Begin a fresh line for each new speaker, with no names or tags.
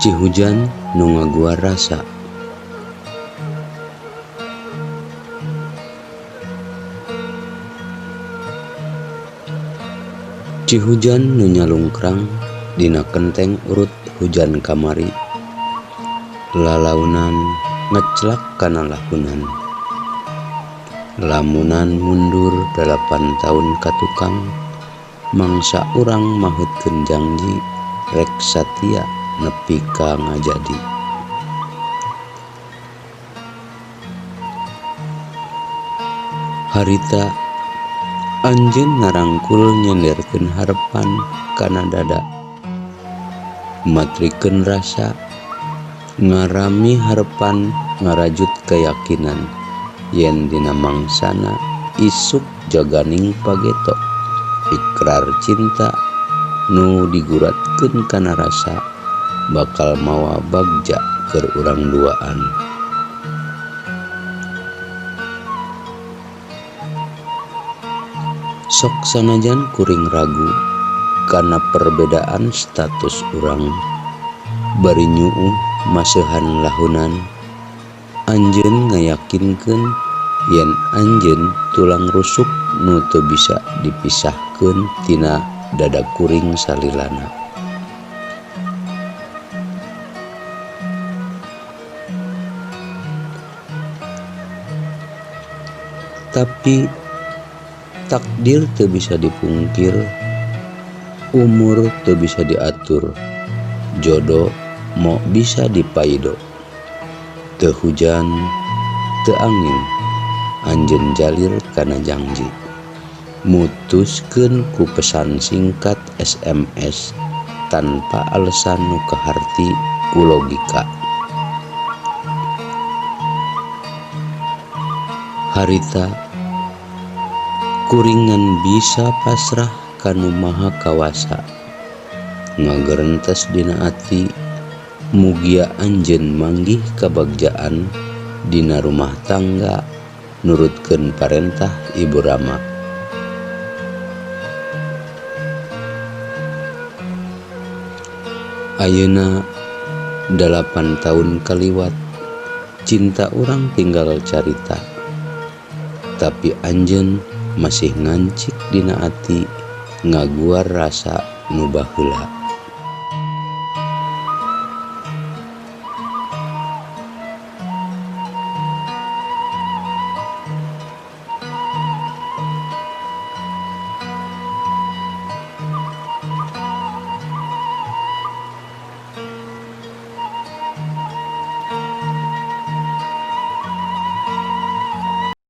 Cihujan nu ngaguar rasa. Cihujan nu nyalungkrang dina kenteng urut hujan kamari. Lalaunan ngeclak kana lahunan. Lamunan mundur 8 taun ka tukang, mangsa urang maheutkeun jangji rek satia nepi ka ngajadi. Harita anjeun ngarangkul nyenderkeun harepan kana dada. Matrikeun rasa ngarami harepan ngarajut keyakinan yen dina mangsana isuk jaganing pageto ikrar cinta nu diguratkeun kana rasa bakal mawa bagja keur urang duaan. Sok sanajan kuring ragu kana perbedaan status urang bari nyuuh maseuhan lahunan anjeun ngayakinkeun yen anjeun tulang rusuk nu teu bisa dipisahkeun tina dada kuring salilana. Tapi takdir teu bisa dipungkir, umur teu bisa diatur, jodoh mo bisa dipaido. Teu hujan, teu angin, anjeun jalir kana jangji. Mutuskeun ku pesan singkat SMS tanpa alasan nu kaharti ku logika. Harita kuringan bisa pasrah kanu maha kawasa. Ngagerentes dina ati mugia anjeun manggih kabagjaan dina rumah tangga nurutkeun parentah Ibu Rama. Ayeuna 8 tahun kaliwat cinta urang tinggal carita. Tapi anjeun masih ngancik dina ati ngaguar rasa nu baheula.